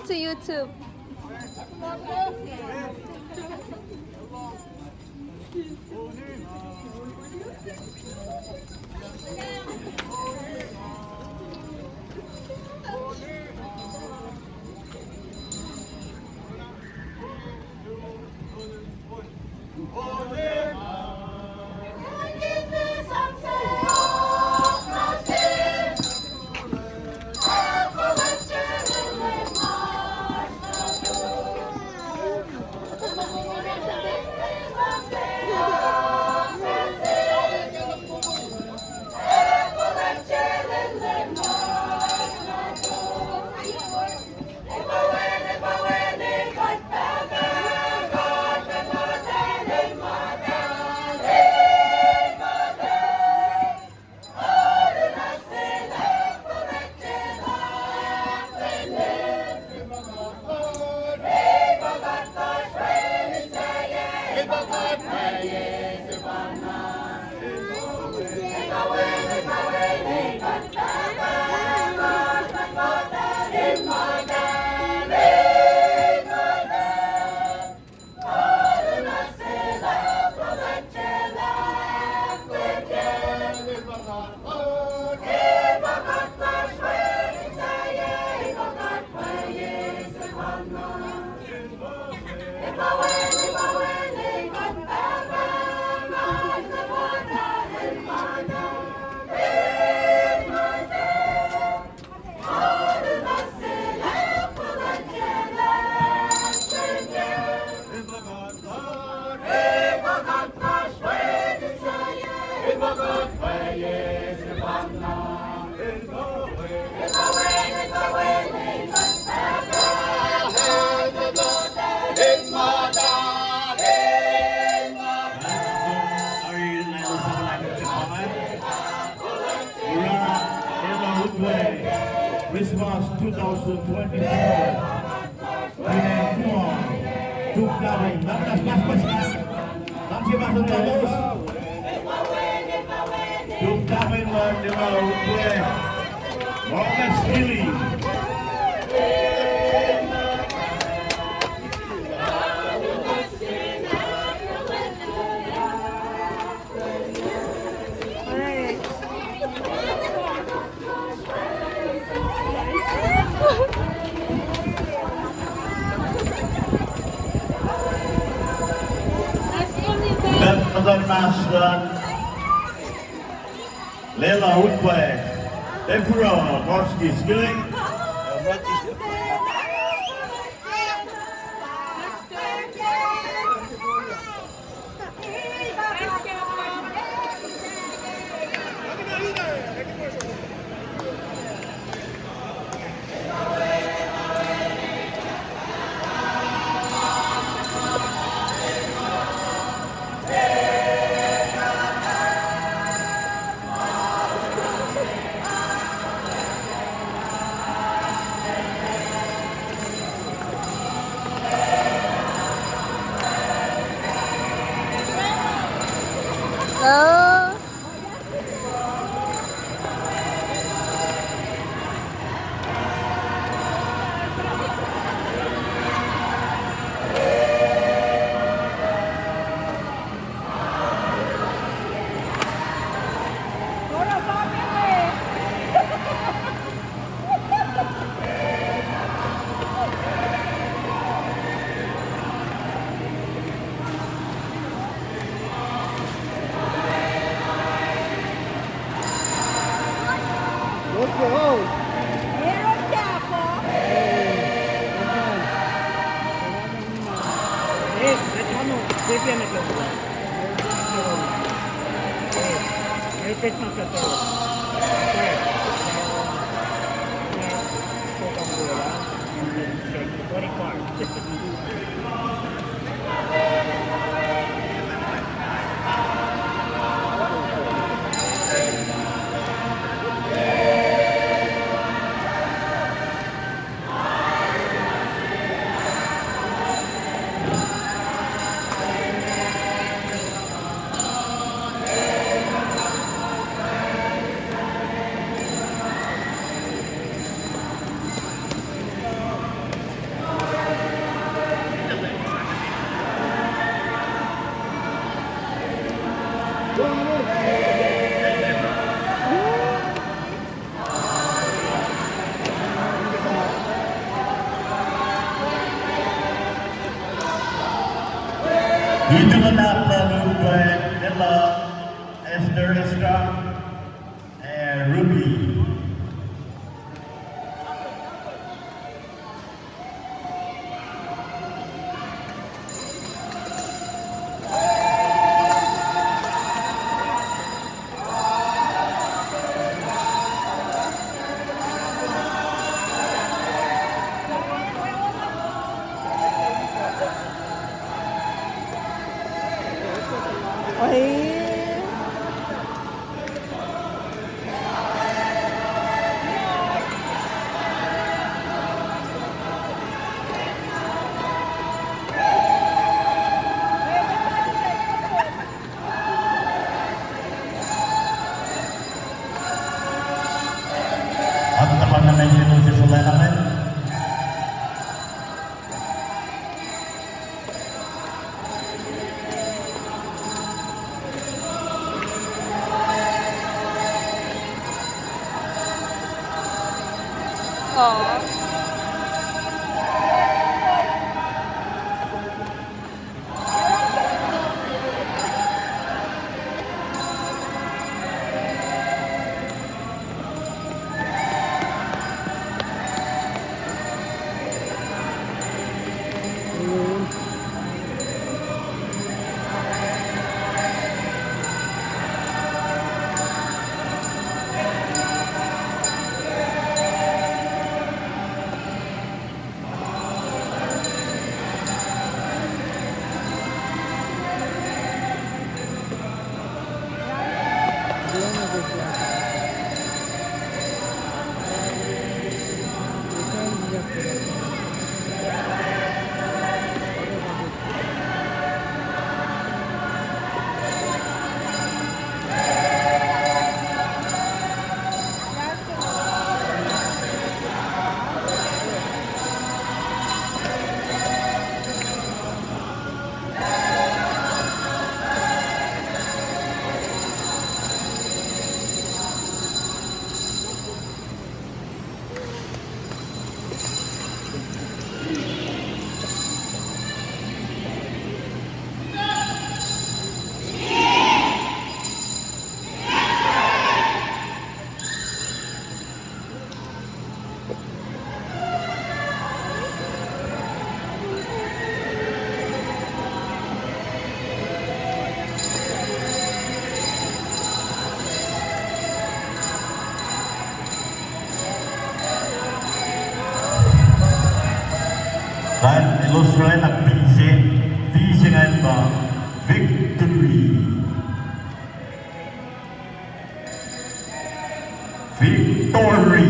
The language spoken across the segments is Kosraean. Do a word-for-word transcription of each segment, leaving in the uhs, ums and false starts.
To YouTube. Christmas two thousand twenty-four. Tok tafin, tok tafin luhn Nima Utwe. Marcus Healy. Muhtuhn mas luhn Lelu Utwe, Deborah Morski Skilling. Hello. Itu luhlahp lal Upac, Ella, Esther, Esra, ac Ruby. At tapan na men, sesolac na men. Tahl elos oraclah pin se, pin se ingacn pa Victory. Victory.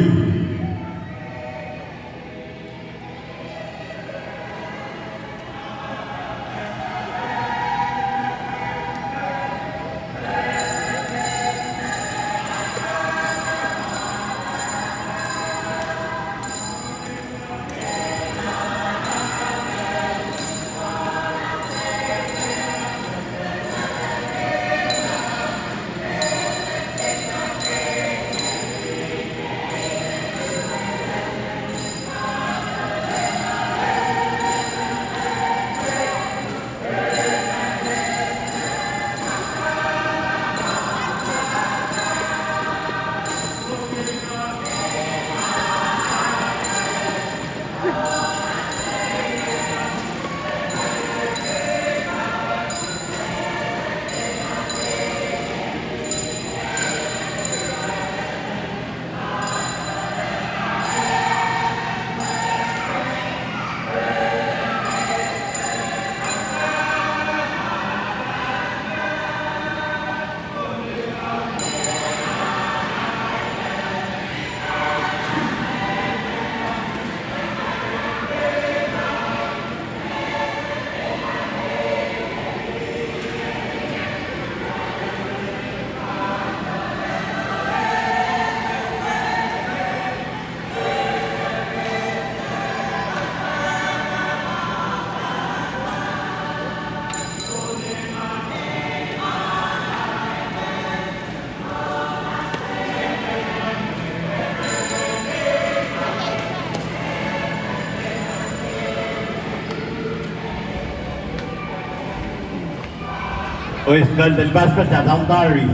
Oes kaltal pastor sa tam tari.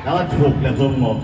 Talat fok la som ngo.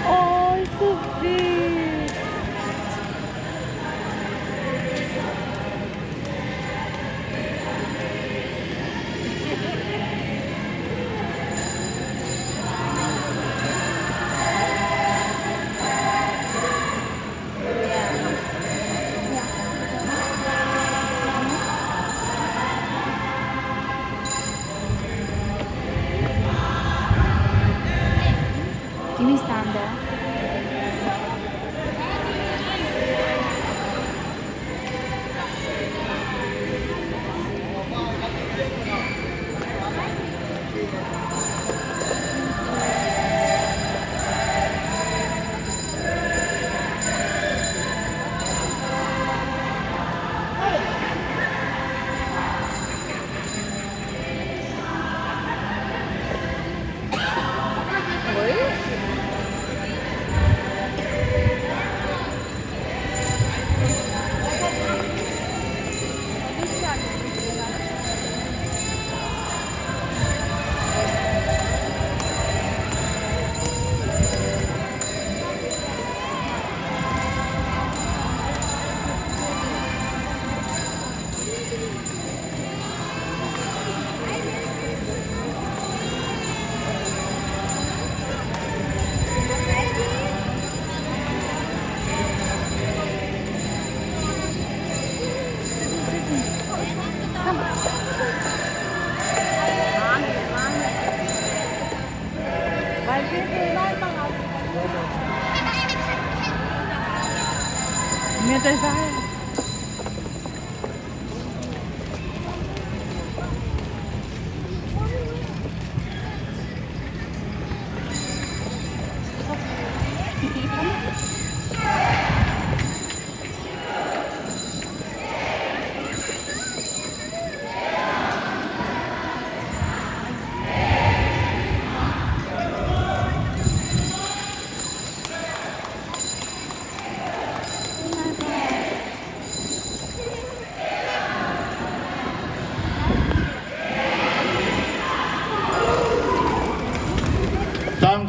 Oh, it's so big. Can you stand there?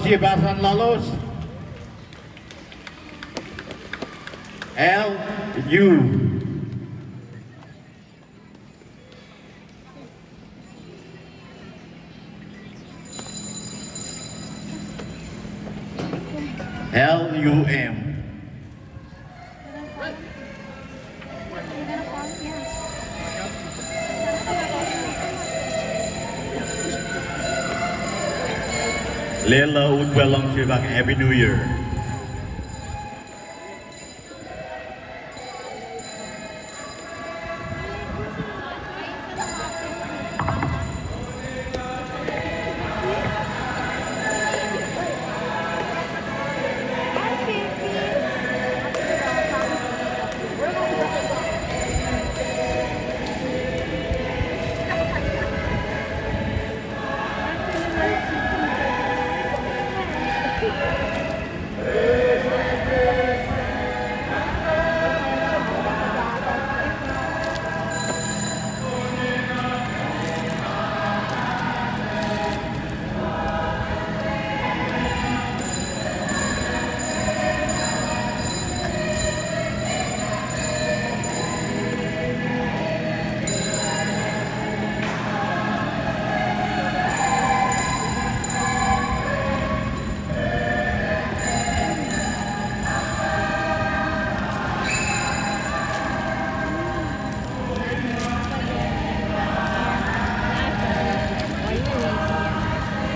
Sie pasan lalos. L U. L U M. Lwelah utwe luhngse fahk Happy New Year.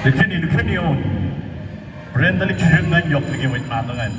Lihkeni, lihkeni on. Brenda lihksrihsrihk ngan yohk liki mwet mahtuh ingacn.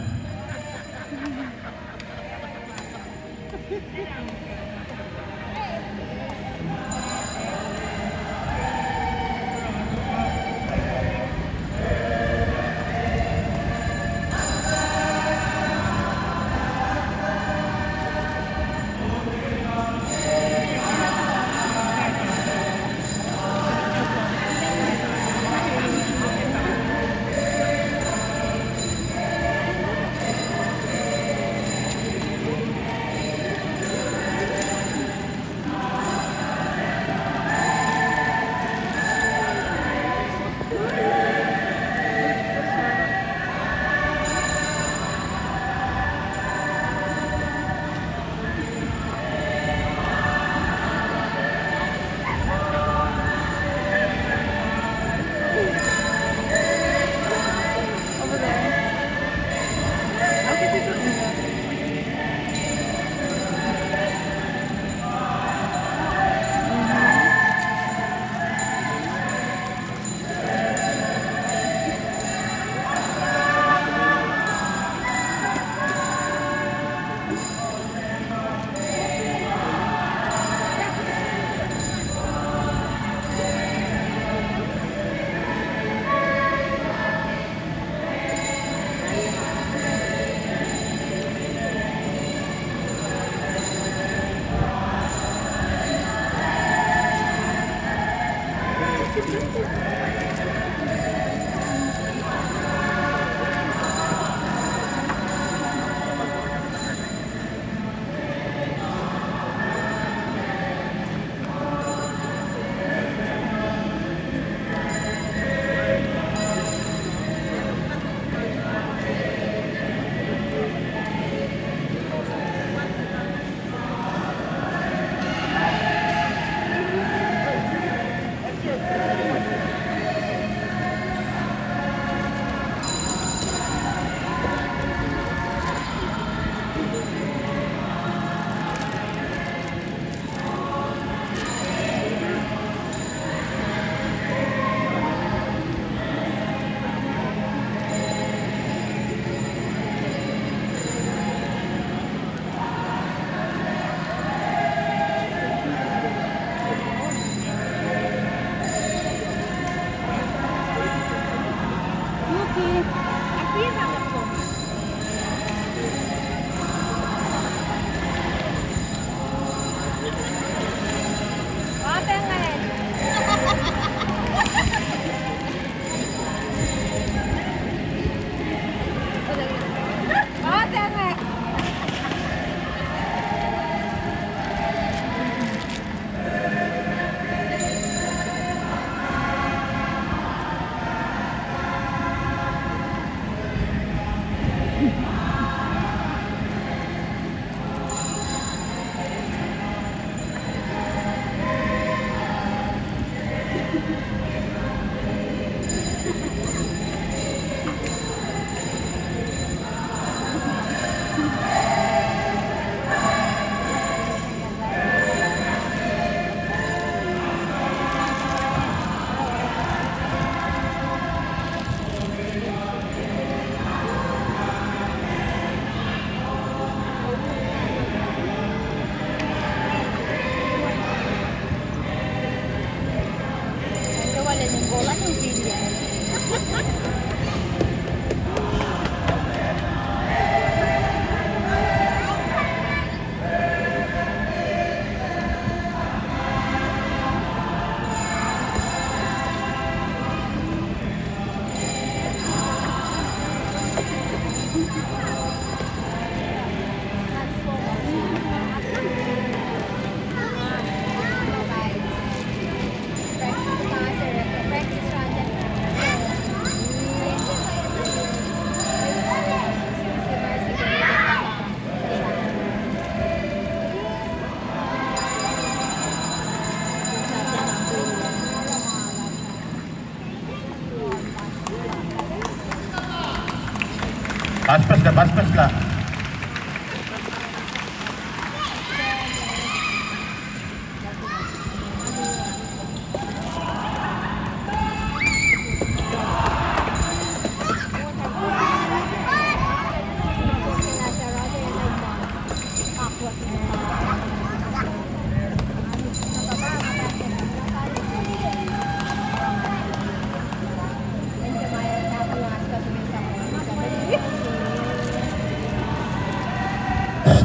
Paspas lah, paspas lah.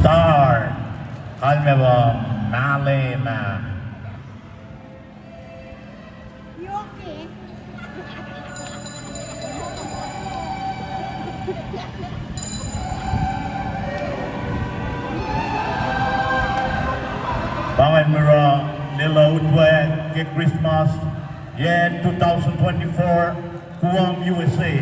Star, kalmac pa Malema. Pa ingacn mura lwelah utwe ke Christmas, yac two thousand twenty-four, Guam, U S A.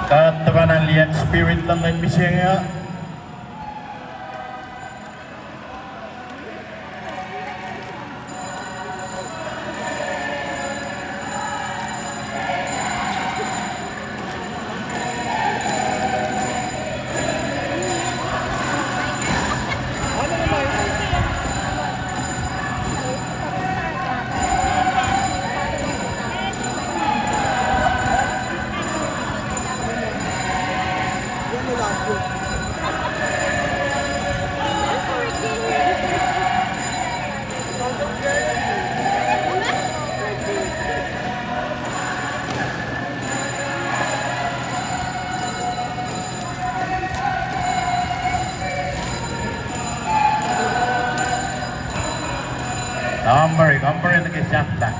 Kuht tuhfahna liye spirit luhn mwet mihsenge uh. Amari, amari nuh ke sahflah.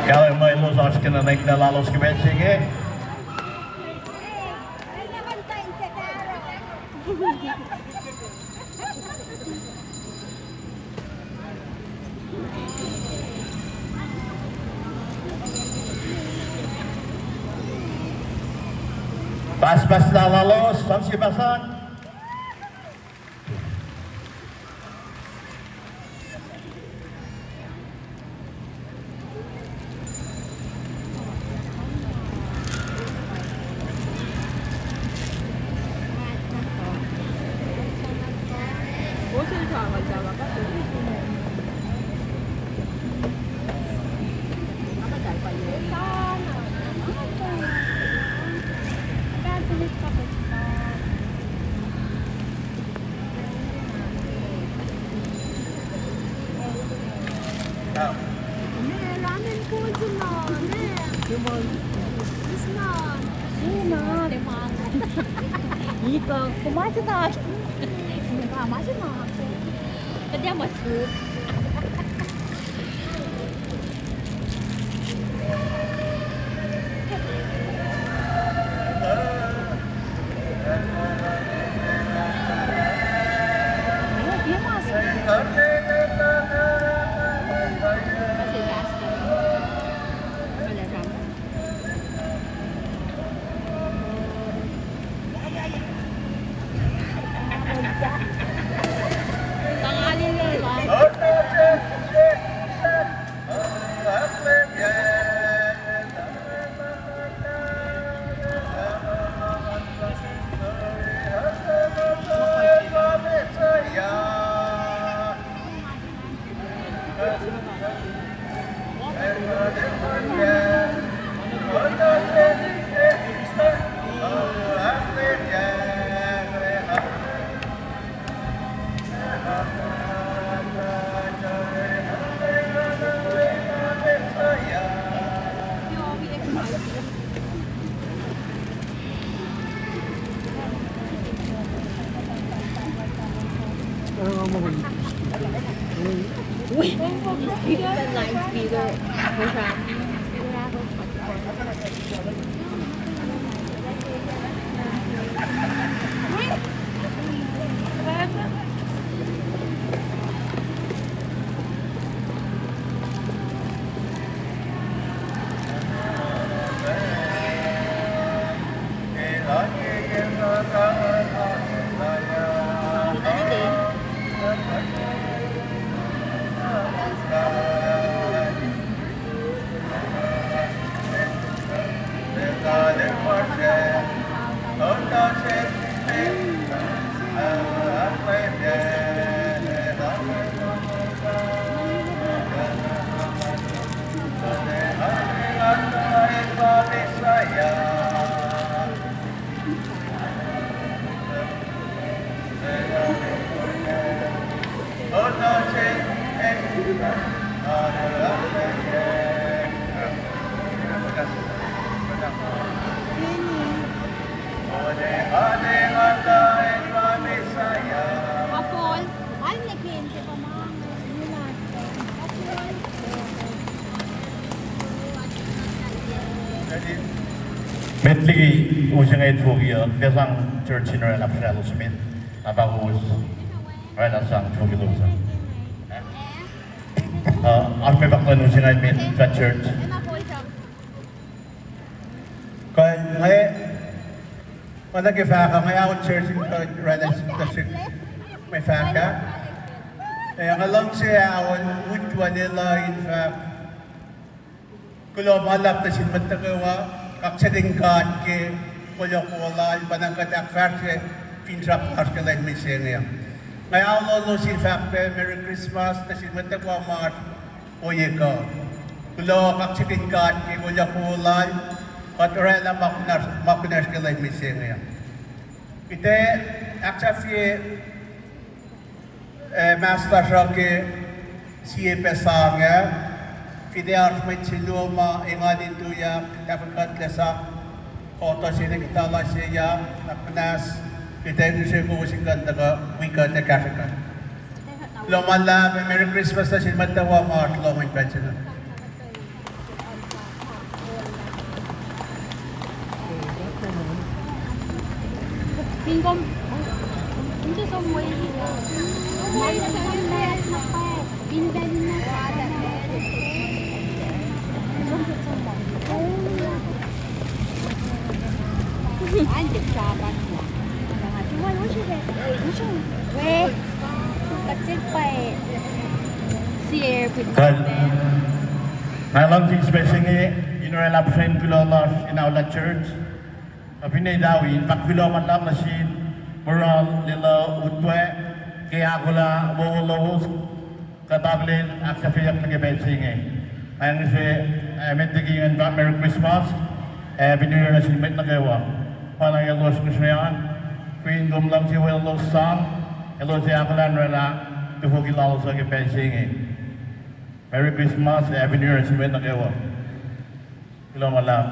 Kahlwem muh elos oasr ke nuhnak lalos ke pacl se inge. Paspas lah lalos, sang sie pasan. Ika, kuh ma se na. Kuh ma se na. Kuht ac muh suk. Met liki use inge tufoki uh, ke sang church in oraclah puhsraclos met, na pa kowos oraclah sang tufoki lowos an. Uh, oasr mwe fahk luhn use inge met fah church. Kuh inge, ma nuh ke fahk uh, nga ao church in kuh oraclah sihk mwe fahk ah. Ac nga luhngse ao utwe lwelah in fahk kuloh ma luhlahp nuh sin mwet nuh kwewa, kaksakihn God ke kolyuck wo lal, pa na kuht ahkfahsrye finsrak lasr ke lwen mihsenge uh. Nga ao lohlos in fahk pac Merry Christmas nuh sin mwet nuh kwewa ma oasr ohiyac kuh. Kuloh, kaksakihn God ke kolyuck wo lal, kuht oraclah ma kunacsr, ma kunacsr ke lwen mihsenge uh. Kuht ac ahksahfye eh, mas lasr uh ke sie pac sang ah, finne oasr mwet se luo ma engan in tuyak, tahfuh kuht lac sang, fohtoh se nuh ke tala se yak, na muhnahs, kuht ac ngihsre kowos in kuh in tuhkuh wi kuht ac kahsrwe kuht. Kuloh ma luhlahp, Merry Christmas nuh sin mwet nuh kwewa ma oasr lohng in pacl se inge. Kuht, nga luhngse in special inge in oraclah puhsren kuloh lasr in aolah church. Kuh finne etawi in fahk kuloh ma luhlahp nuh sin Moral Lelo Utwe ke ahkolah wowo lowos, kuht akihlen ahksahfyeyuck nuh ke pacl se inge. Nga ngihsre, eh, met liki ingacn fahk Merry Christmas, eh, Happy New Year nuh sin mwet nuh kwewa. Pa na elos ngihsre an, fin kom luhngse weluhlos sang, elos ac ahkolah in oraclah tufoki lalos uh ke pacl se inge. Merry Christmas, Happy New Year nuh sin mwet nuh kwewa. Kuloh ma luhlahp.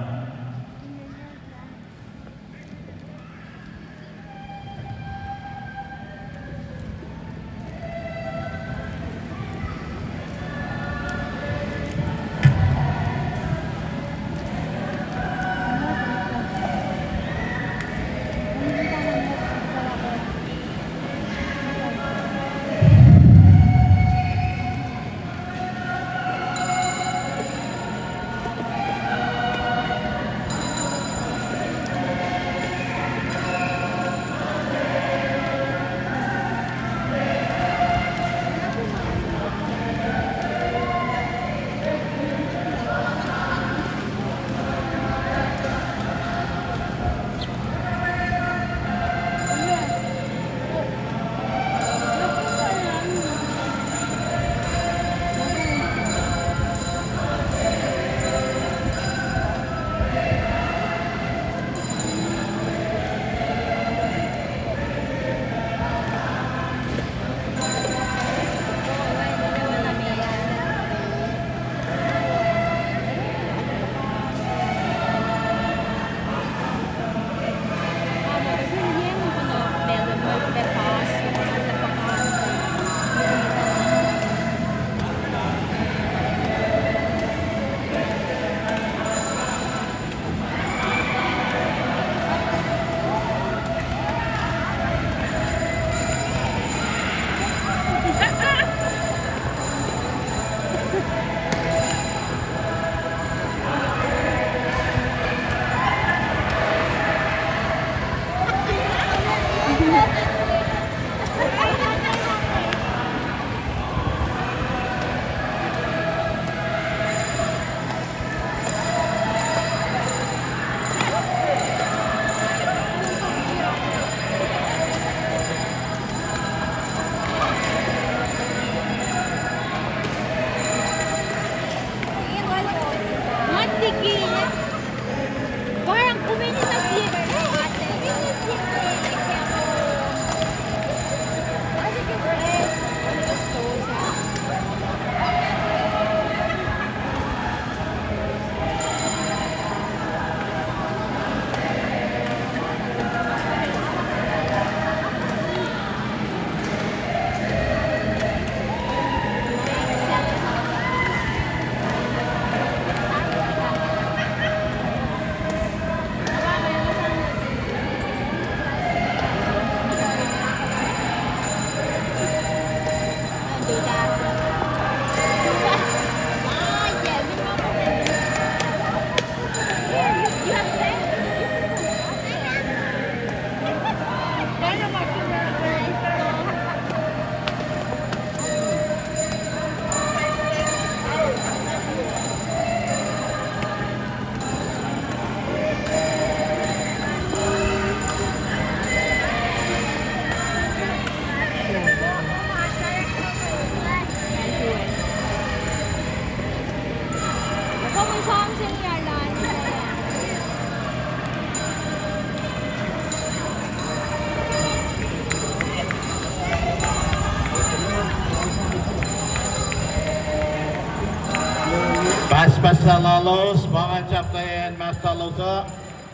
Pastor lalos, pa ngan chapter acn master lalos uh.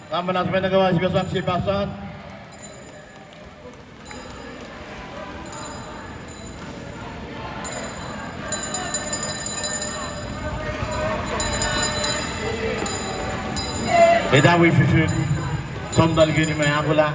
Nga muhnahs mwe nuh kwewa sipac sang sie pastor. Etuh wi srihsrihk, som tahl keni ma ahkolah.